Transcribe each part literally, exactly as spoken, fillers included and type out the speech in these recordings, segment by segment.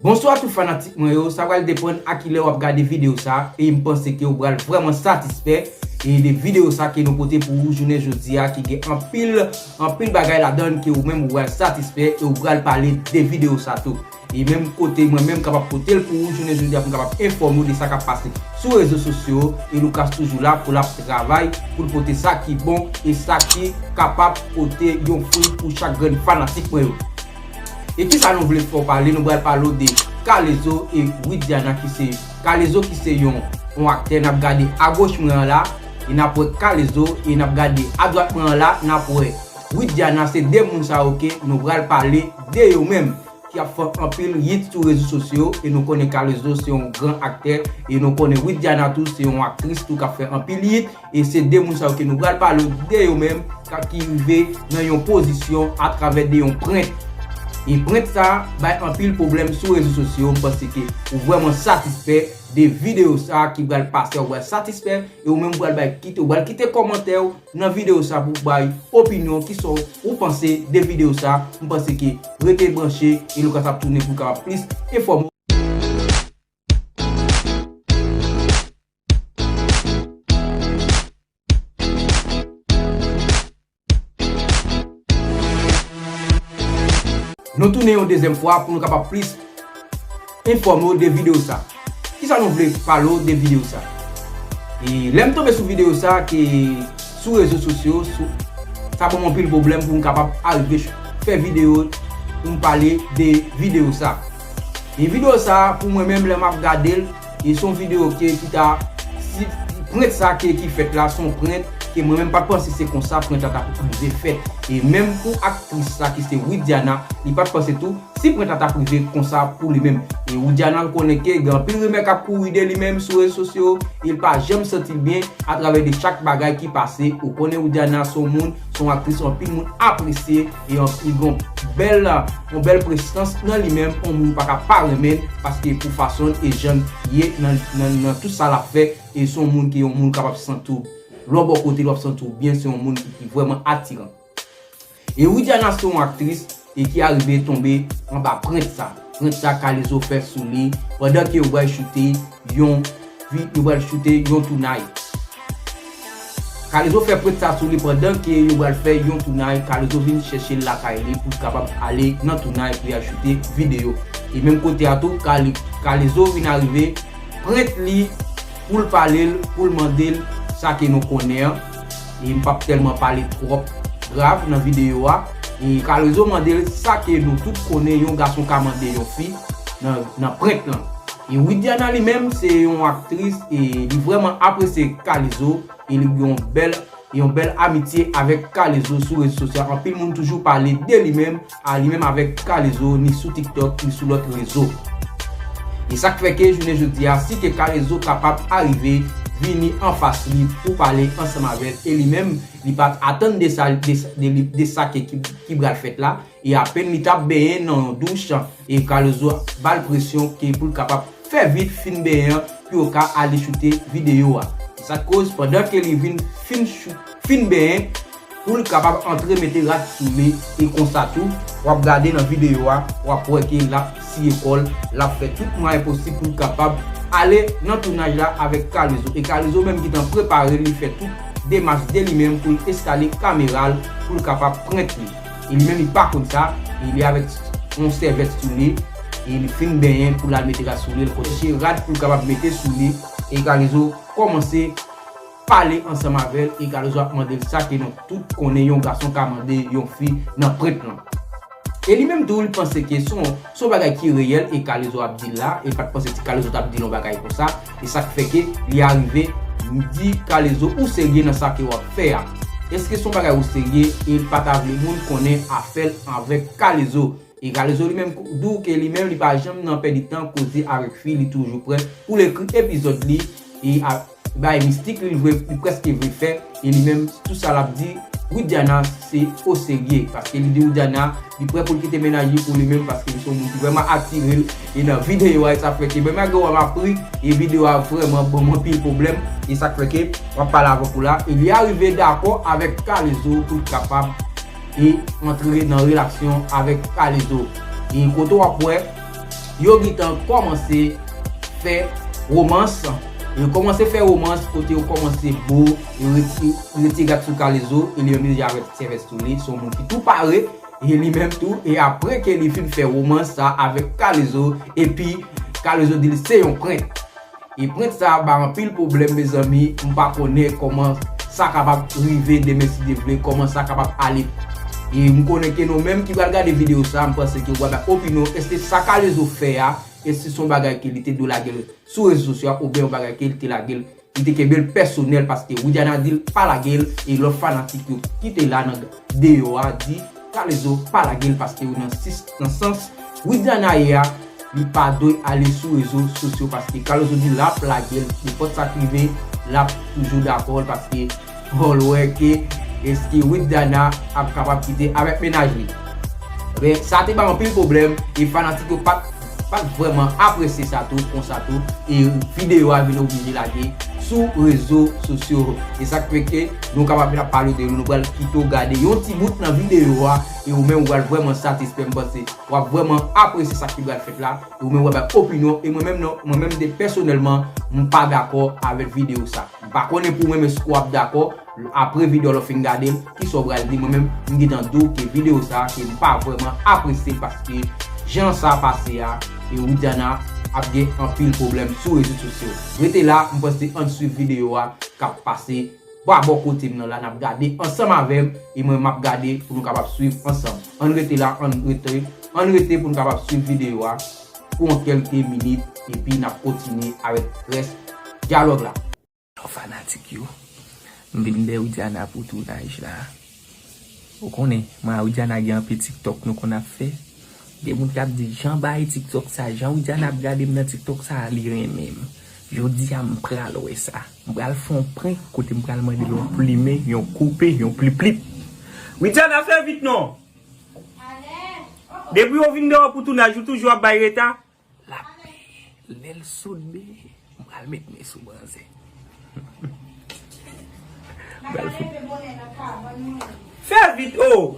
Bonswa tout fanatik mwen yo, sa pral depann a kilè w ap gade videyo sa, e m panse ke ou pral vrèman satisfè e de videyo sa ke nou pote pou ou jounen jodi a, ki gen anpil, anpil bagay ladan l ke ou menm ou pral satisfè e ou pral pale de videyo sa tou. E menm kote mwen menm kapab pote l pou ou jounen jodi a pou m kapab enfòme w de sa k ap pase sou rezo sosyo yo, e Lucas toujou la pou l ap travay, pou l pote sa ki bon e sa ki kapab pote yon fwi pou chak grenn fanatik mwen yo. E kisa nou vle fè w pale? Nou pral pale w de K-Lezo e Widiana ki se, K-Lezo ki se yon, yon aktè n ap gade agoch mwen an la, e n ap wè K-Lezo, e n ap gade adwat mwen an la, n ap wè Widiana, se de moun sa yo ke nou pral pale de yo menm, ki ap fè anpil hit sou rezo sosyo, e nou konnen K-Lezo se yon gran aktè, e nou konnen Widiana tou se yon aktris tou k ap fè anpil hit, e se de moun sa yo ke nou pral pale w de yo menm, ka ki rive nan yon pozisyon atravè de yon prent. E prent sa bay anpil pwoblèm sou rezo sosyo, m panse ke ou vrèman satisfè de videyo sa ki pral pase, ou pral satisfè, e ou menm ou pral bay kite, ou pral kite kòmantè w nan videyo sa pou bay opinyon, kisa w panse de videyo sa. M panse ke rete branche e Lucas ap tounen pou l kapab plis enfòme w. Nou tounen yon dezyèm fwa pou nou kapab plis enfòme w de videyo sa. Kisa nou vle pale w de videyo sa? E lè m tonbe sou videyo sa ke sou rezo sosyo, sou, sa ban m anpil pwoblèm pou m kapab arive ch-, fè videyo pou m pale de videyo sa. E videyo sa, pou mwen menm, lè m ap gade l, e se yon videyo ke, ki ta, si, prent sa ke, ki fèt la, se yon prent ke mwen menm pa t panse se konsa prent la t ap rive fèt. E menm pou aktris sa ki se Widiana, li pa t panse tou si prent la t ap rive konsa pou li menm. E Widiana, nou konnen ke gen anpil rimè k ap kouri de li menm sou rezo sosyo, e l pa janm santi l byen atravè de chak bagay ki pase. Ou konnen Widiana se yon moun, se yon aktris anpil moun apresye, e yon, li gen yon bèl, yon bèl prezans nan li menm, yon moun ou pa ka pa renmen l, paske pou fason l e jan l ye nan, nan, nan tout sa l ap fè, e se yon moun ki yon moun ou kapab santi w, lè w bò kote l w ap santi w byen, se yon moun ki, ki vrèman atiran. E Widiana se yon aktris e ki arive tonbe anba prent sa. Prent sa K-Lezo fè sou li pandan ke yo pral choute yon vi-, yo pral choute yon tounay. K-Lezo fè prent sa sou li pandan ke yo pral fè yon tounay. K-Lezo vin chèche l lakay li pou l kapab ale nan tounay pou y al choute videyo. E menm kote a tou, K-, K-Lezo vin arive prent li pou l pale l, pou l mande l sa ke nou konnen an. E m p ap tèlman pale twòp grav nan videyo a. E K-Lezo mande l sa ke nou tout konnen yon gason ka mande yon fi nan, nan prent lan. E Widiana li menm se yon aktris e li vrèman apresye K-Lezo e li gen yon bèl yon bèl amitye avèk K-Lezo sou rezo sosyal. Anpil moun toujou pale de li menm, a li menm avèk K-Lezo, ni sou TikTok, ni sou lòt rezo. E sa k fè ke jounen jodi a, si ke K-Lezo kapab arive vini anfas li pou pale ansanm avè l, e li menm, li pa t atann de sa, de, de, de sa ke, ki, ki pral fèt la, e apèn li t ap benyen nan yon douch, e K-Lezo ba l presyon ke pou l kapab fè vit fin benyen an pou yo ka ale choute videyo a. Se sa k koz, pandan ke li vin fin chou-, fin benyen, pou l kapab antre mete rad sou li, e konsa tou, w ap gade nan videyo a, w ap wè ke l ap siye kò l, l ap fè tout mwayen posib pou l kapab ale nan tounaj la avèk K-Lezo. E K-Lezo menm gentan prepare, li fè tout demach de li menm pou l enstale kamera l, pou l kapab prent li. E li menm li pa konn sa, e li avèk yon sèvyèt sou li, e li fin benyen pou l al mete rad sou li, l konn chèche rad pou l kapab mete sou li, e K-Lezo kòmanse pale ansanm avè l, e K-Lezo ap mande l sa ke nou tout konnen yon gason ka mande yon fi nan prent lan. E li menm tou, li panse ke se yon, se yon bagay ki reyèl, e K-Lezo ap di l la, e pa t panse ti K-Lezo t ap di l yon bagay konsa, e sa k fè ke li arive di K-Lezo, ou serye nan sa ke w ap fè a? Èske se yon bagay ou serye? E l pa ta vle moun konnen afè l avèk K-Lezo. E K-Lezo li menm di w ke li menm li pa janm nan pèdi tan koze avèk fi, li toujou prè pou l ekri epizòd li, e a, bay mistik li, li vle, li prèske vle fè, e li menm, tout sa l ap di Widiana se oserye, paske li di Widiana, li prè pou l kite mennaj li pou li menm, paske li se yon moun ki vrèman atire l, e nan videyo a, e sa fè ke menm malgre w ap ri, e videyo a vrèman ban m anpil pwoblèm, e sa k fè ke w ap pale avèk ou la, e li arive dakò avèk K-Lezo pou l kapab e antre nan relasyon avèk K-Lezo. E kote w ap wè, Yo gentan kòmanse fè womans. Yo kòmanse fè womans kote yo kòmanse bo, yo reti-, retire rad sou K-Lezo, e li menm li deja avèk ti sèvèt sou li, se yon moun ki tou pare, e li menm tou, e apre ke li fin fè womans sa avèk K-Lezo, epi K-Lezo di l se yon prent. E prent sa ba anpil pwoblèm, mezanmi. M pa konnen kòman sa kapab rive demen, si Dye vle, kòman sa kapab ale. E m konnen ke nou menm ki pral gade videyo sa, m panse ke w pral bay opinyon, èske sa K-Lezo fè a, èske se yon bagay ke li te dwe lage l sou rezo sosyo a, oubyen yon bagay ke li te lage l, li te kenbe l pèsonèl, paske Widiana di l pa lage l, e lòt fanatik yo ki te la nan deyò a di K-Lezo pa lage l, paske yo nan sis, nan sans Widiana ye a, li pa dwe ale sou rezo sosyo, paske K-Lezo di l ap lage l, nenpòt sa k rive, l ap toujou dakò, paske bon, l wè ke èske Widiana ap kapab kite avèk mennaj li. Men, sa te ba anpil pwoblèm, e fanatik yo pa t, pa t vrèman apresye sa tou, konsa tou, e videyo a vin oblije lage sou rezo sosyo. E sa k fè ke nou kapab vin ap pale de nou, nou pral kite w gade yon ti bout nan videyo a, e ou menm ou pral vrèman satisfè, m panse w ap vrèman apresye sa ki pral fèt la, e ou menm w ap bay opinyon, e mwen menm non, mwen menm de pèsonèlman, m pa dakò avèk videyo sa. M pa konnen pou mwen, men si w ap dakò, apre videyo lè w fin gade l, kisa w pral di? Mwen menm, m gentan di w ke videyo sa a, ke m pa vrèman apresye l, paske jan sa pase a, e Widiana ap gen anpil pwoblèm sou rezo sosyo. Rete la, m panse ann swiv videyo a k ap pase bò bò kote m nan la, n ap gade ansanm avè m, e mwen m ap gade pou nou kapab swiv ansanm. Ann rete la, ann rete, ann rete pou nou kapab swiv videyo a pou yon kèlke minit, epi n ap kontinye avèk rès dyalòg la. Fanatik yo, m vin dèyè Widiana pou tounaj la. Ou konnen, mwen a Widiana gen anpil TikTok nou konn ap fè. Gen moun k ap di, "Jan bay TikTok sa, jan Widiana ap gade m nan TikTok sa, li renmen m." Jodi a, m pral wè sa. M pral fè yon prank kote m pral mande l yon plimen, yon koupe, yon plip plip. Widiana, fè vit non! Depi w vin dèyè pou tounaj, ou toujou ap bay reta? L ap peye. Lè l sot byen, m pral met men sou manzè. M pral fout. Fè vit, o!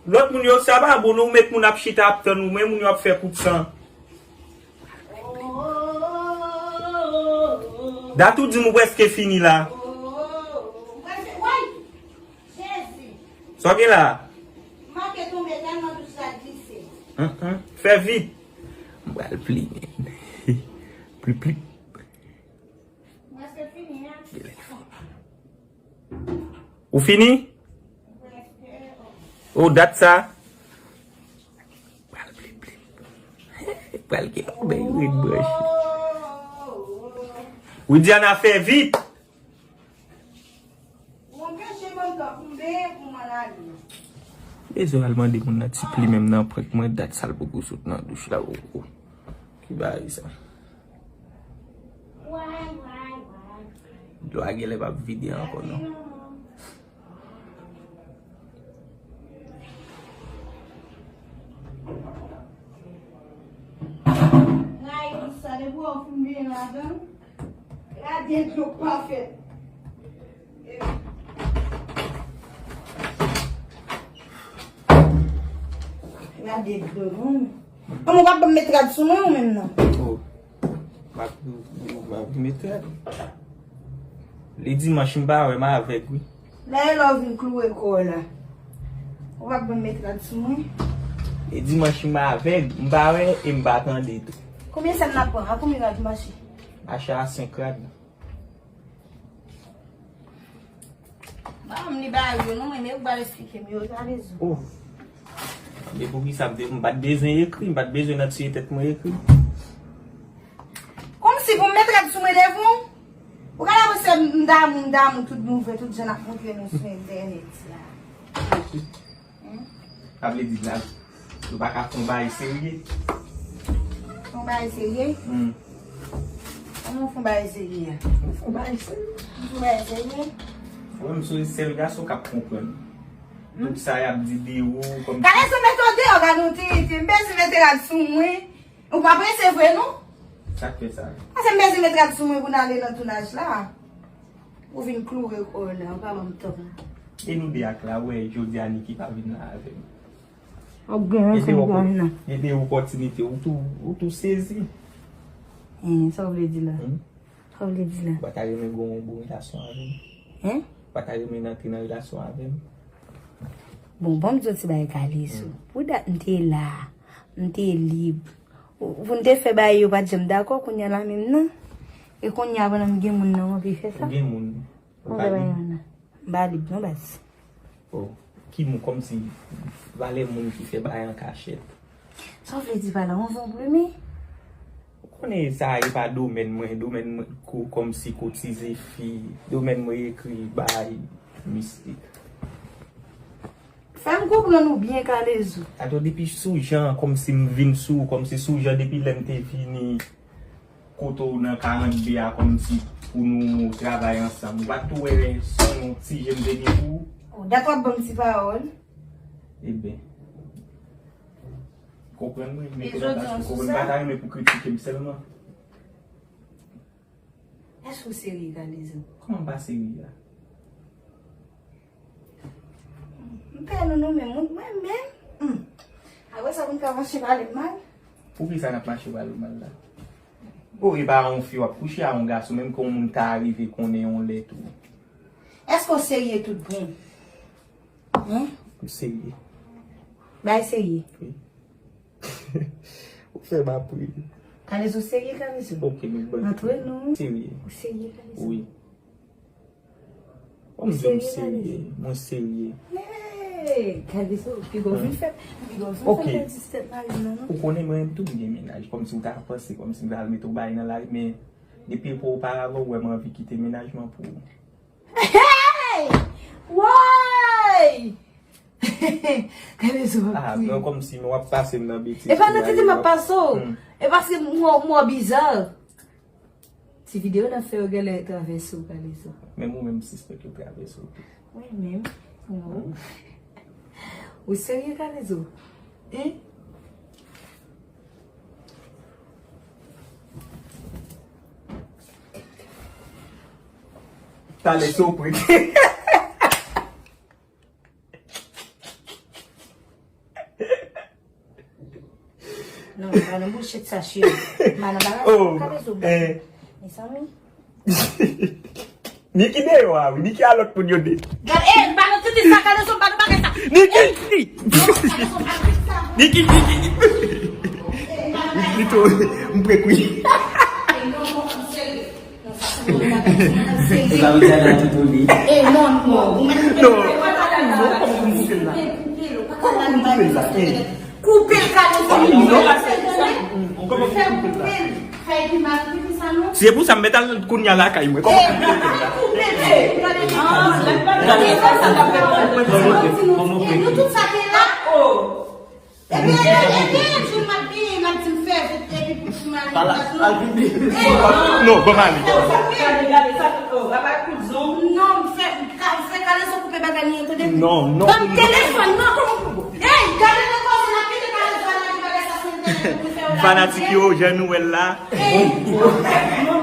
Lòt moun yo, sa pa bon, non, ou met moun ap chita ap tann ou, men moun yo ap fè kout san. Dat ou di m ou prèske fini la. Sa w gen la? Hum, hum. Fè vit. M pral plimen. Plip, plip. Ou fini? O, dat sa. Pral plip, plip. Pral gen lòbèy red branche. Widiana, fè vit. Ou anpeche m antre pou m benyen pou m al ale. Bezwen al mande moun nan ti pli menm nan prank mwen, dat sa l poko sot nan douch la, o, o. Ki bagay sa? Dlo a genlè p ap vide ankò, non. Rayi sa, depi w fin benyen ladan l, gade dlo k pa fèt. Gade dlo, non. Kòman w p ap ban m met rad sou mwen ou menm nan? O. M ap, m ap met rad. Li dimanch m pa wè, m avèg wi. Lè e lè w vin kloure kò w la. Ou p ap ban m met rad sou mwen? E dimanch m avèg, m pa wè e m pa tande tou. Konbyen sèm n ap pran? A konbyen rad mache? Mache a senk rad. Ban m li ba yo non, men ou pral esplike m yo, ou ta rezon. O. Men poukisa m te, m pa t bezwen ekri, m pa t bezwen nan tiye tèt mwen ekri. Kòmsi pou m met rad sou mwen devan w? Ou ka la panse m damou, m damou tout mouvè, tout jan n ap montre nou sou entènèt la. Sa vle di la, nou pa ka fè yon bagay serye. Fè yon bagay serye? Hmm. Kòman w fè yon bagay serye a? Fè yon bagay serye. Ou fè yon bagay serye? Mwen, m se sèl gason k ap konprann. Hmm? Tout sa y ap di de ou, kòm... Gade sa mete w deyò, gade w te, te, m bezwen mete rad sou mwen. Ou pa prese vre, non? Sa k fè sa? Paske m bezwen mete rad sou mwen pou n ale nan tounaj la. Ou vin kloure kò w la, ou pa ban m tan. E nou de ak la, ou wè, jodi a Niki pa vin la avè m. W ap gen yon sèl gòj nan. Gen de opòtinite, ou tou, ou tou sezi. Hen, sa w vle di la? Hmm? Sa w vle di la? Ou pa ta renmen gen yon bon relasyon avè m? Hen? Ou pa ta renmen antre nan relasyon avè m? Bon, ban m di w ti bagay, Kalezo. Hmm. Pou dat m te la, m te lib. Pou n te fè bagay yo pa t janm dakò, kounye a la menm nan. E kounye a pandan m gen moun nan, w anvi fè sa? Ou gen moun? Ou pa lib? M pa lib non baz. Oh, ki moun, kòmsi valè moun ki fè bagay an kachèt. Sa w vle di pa la, w anvi w plimen? Ou konnen sa e pa domèn mwen, domèn mwen ko, kòmsi kotize fi, domèn mwen ekri bagay mistik. Fè m konprann ou byen, Kalezo. Atò, depi sou jan, kòmsi m vin sou, kòmsi sou jan depi lè m te vini kote w nan karant de a, kòmsi pou nou travay ansanm. Ou pa t tou wè se yon ti je m te gen pou ou? Oh, dat w ap ban m ti pawòl. Ebyen, konprann mwen, men konprann pa ta renmen pou kritike m sèlman. Èske w serye, Kalezo? Kòman m pa serye a? M pè nou, nou menm, moun mwen menm. Hmm. Apre sa, moun ka mache pale m mal. Poukisa n ap mache pale w mal la? O, e pa yon fi w ap kouche a yon gason, menm ke yon moun ta rive konnen yon lè tou. Èske w serye tout bon? Hen? M serye. Bay serye. Wi. Ou fè m ap ri. Kalezo serye, Kalezo. Ok, nou ban. Antre nou. Serye. Ou serye, Kalezo? Wi. Kòm di m serye, mwen serye. Hey, Kalezo, piga w vin fè, piga w vin fè pèdi tèt mari m nan, non. Ou konnen mwen menm tou m gen mennaj, kòmsi w ta panse kòmsi m ta al mete w bay nan lari, men depi epòk oparavan ou wè m anvi kite mennaj mwen pou ou. Hey! Woy! Kalezo ap kriye. Ah, non, kòmsi w ap pase m nan betiz. E pa nan tete m ap pase w. Hmm. E paske m wè w, m wè w biza. Ti videyo n ap fè yo genlè travèse w, Kalezo. Menm ou menm, m sispèk yo travèse w tou. Mwen menm? Non. Ou serye, Kalezo? Hein? Talè sou prik. Non, pa nan bullshit sa, cheri. Pa nan bagay sa, oh, Kalezo. Eh. Mezanmi. Niki deyò a, wi. Niki a lòt moun yo de. Gad, eh, pa nan titi sa, Kalezo, pa nan bagay sa. Niki! Eh, non, Kalezo, pa nan titi sa. Niki, Niki. Li tou, m prek wi. Eh, non, non, m serye. E pa Widiana tout ou li. E non, non, ou mèt koupe l. Non, non, kòman pou m koupe l la? Kòman pou m koupe l la? Eh. Koupe l, Kalezo. Kòman pou m koupe l la? Fè l koupe l. Fè l pi mal, koupe sa non. Se pou sa m mèt al kounye a lakay mwen. Kòman pou m koupe l la? Koupe l. Kòman pou m koupe l la? Nou tout sa ki la. Ebyen, ebyen, ebyen, jou m ap genyen, m ap di m fè vit, epi pou ti mari m bat nou. Al vin byen. Eh, non. Non, ban m ale. Gade, gade, sa tout, oh, apa kout zong. Non, m fè, ka, fè Kalezo koupe bagay li an, tande? Non, non. Ban m telefòn, non. Ey, gade nan koze n ap kite Kalezo al lage bagay sa sou entènèt pou l fè yo lage. Fanatik yo, jan nou wè l la. Ey, non,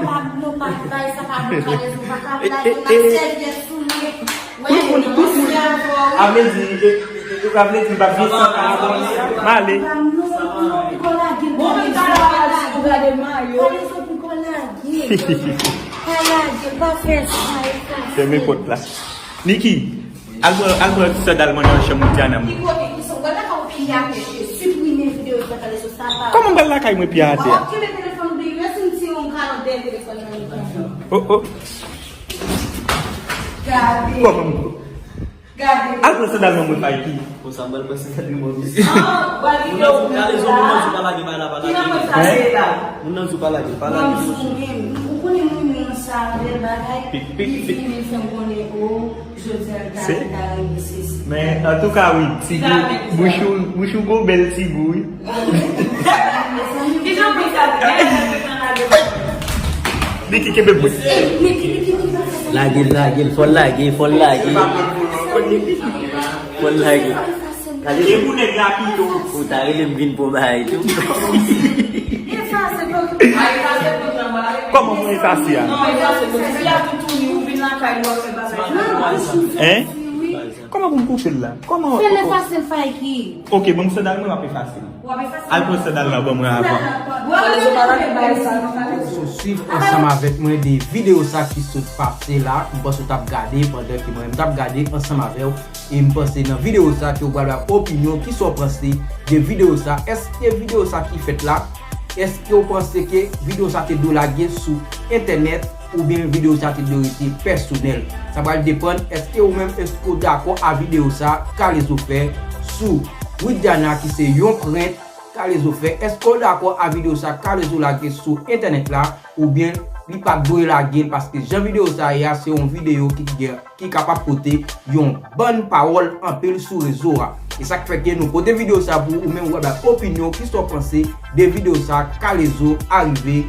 pa, non, pa, bagay sa pa bon, Kalezo, pa ka lage, n ap sèvyèt sou li. Tout moun, tout moun. A vle di, e, e, e, a vle di, m pa byen santi m. M ale. Fèmen pòt la. Niki, al pran, al pran sandal mwen nan chanm Widiana m. Kòman m pral lakay mwen pye atè a? Oh, oh. Gade. Kòman m Gade. Al pran sandal nan mwen, Mikey. Konsa, m pral pran sandal nan mwen, mesye. Ah, w al vide ou menm la. Moun nan di w pa lage, pa lage. Moun nan di w pa lage, pa lage. Moun sou menm. Ou konnen moun nan sa, bèl bagay. Pik, pik, pik. Li vini, li fè m konnen, oh, jodi a, li ta, li ta renmen sesi. Men, antouka, wi, ti gou, bouch ou, bouch ou gon bèl ti gou, wi. Kijan pou sa? Niki, kenbe mwen. Lage l, lage l, fò l lage, fò l lage. Fò l lage. Ou ta rele m vin pran bagay tou. Kòman mwen efase a? Hein? Kòman pou m koupe l la? Kòman? Fè l efase l, Faiki. Ok, ban m sandal mwen, m ap efase l. W ap efase l. Al pran sandal la ban mwen avan. Kalezo pa lage bagay sa non, Kalezo. Swiv ansanm avèk mwen de videyo sa ki sot pase la. M panse w t ap gade pandan ke mwen menm m t ap gade ansanm avè w. E m panse nan videyo sa ke w pral bay opinyon, kisa w panse de videyo sa. Èske videyo sa ki fèt la, èske w panse ke videyo sa te dwe lage sou entènèt oubyen videyo sa te dwe rete pèsonèl? Sa pral depann, èske ou menm, èske w dakò a videyo sa Kalezo fè sou Widiana ki se yon prent Kalezo fè? Èske w dakò a videyo sa Kalezo lage sou entènèt la oubyen li pa t dwe lage l? Paske jan videyo sa ye a, se yon videyo ki gen, ki kapab pote yon bann pawòl anpil sou rezo a. E sa k fè ke nou pote videyo sa pou ou menm, ou bay opinyon, kisa w panse de videyo sa Kalezo arive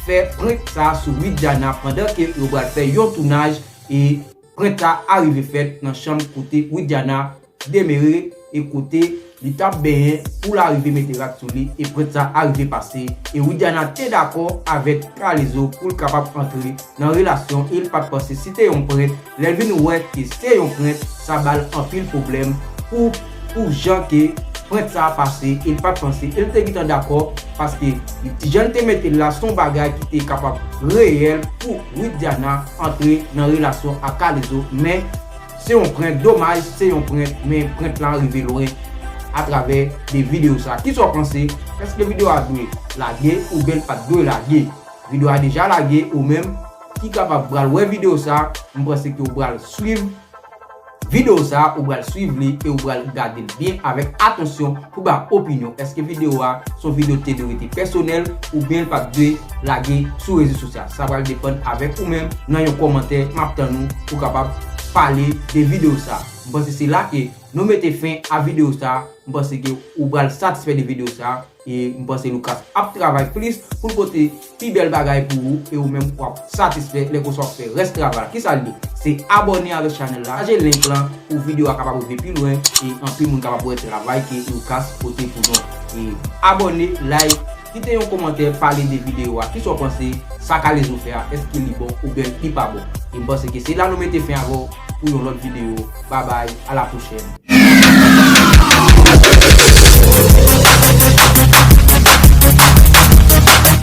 fè prank sa sou Widiana pandan ke yo pral fè yon tounaj e prank sa arive fèt nan chanm kote Widiana demere e kote li t ap benyen pou l arive mete rad sou li e prank sa arive pase e Widiana te dakò avèk Kalezo pou l kapab antre nan relasyon e l pa t panse si te yon prank. Lè l vin wè ke se yon prank, sa ba l anpil pwoblèm pou, pou jan ke prank sa pase e l pa t panse e l te gentan dakò paske ti jan l te mete l la se yon bagay ki te kapab reyèl pou Widiana antre nan relasyon ak Kalezo, men se yon prank, domaj se yon prank, men prank lan rive lwen atravè de videyo sa. Kisa w panse? Èske videyo a dwe lage oubyen l pa t dwe lage? Videyo a deja lage, ou menm ki kapab pral wè videyo sa, m panse ke w pral swiv videyo sa, ou pral swiv li e ou pral gade l byen avèk atansyon pou bay opinyon. Èske videyo a se yon videyo ki te dwe rete pèsonèl oubyen l pa t dwe lage sou rezo sosyal? Sa pral depann avèk ou menm nan yon kòmantè. M ap tann ou pou kapab pale de videyo sa. M panse se la ke nou mete fen a videyo sa. M panse ke ou pral satisfè de videyo sa. E m panse Lucas ap travay plis pou l pote pi bèl bagay pou ou e ou menm w ap satisfè lè konsa w ap fè rès travay la. Kisa l ye? Se abòne avèk chanèl la, pataje link lan pou videyo a kapab rive pi lwen e anpil moun kapab wè travay ke Lucas pote pou nou. E abòne, like, kite yon kòmantè, pale de videyo a. Kisa w panse sa Kalezo fè a? Èske li bon oubyen li pa bon? E m panse ke se la nou mete fen avè w pou yon lòt videyo. Babay, a la pwochèn.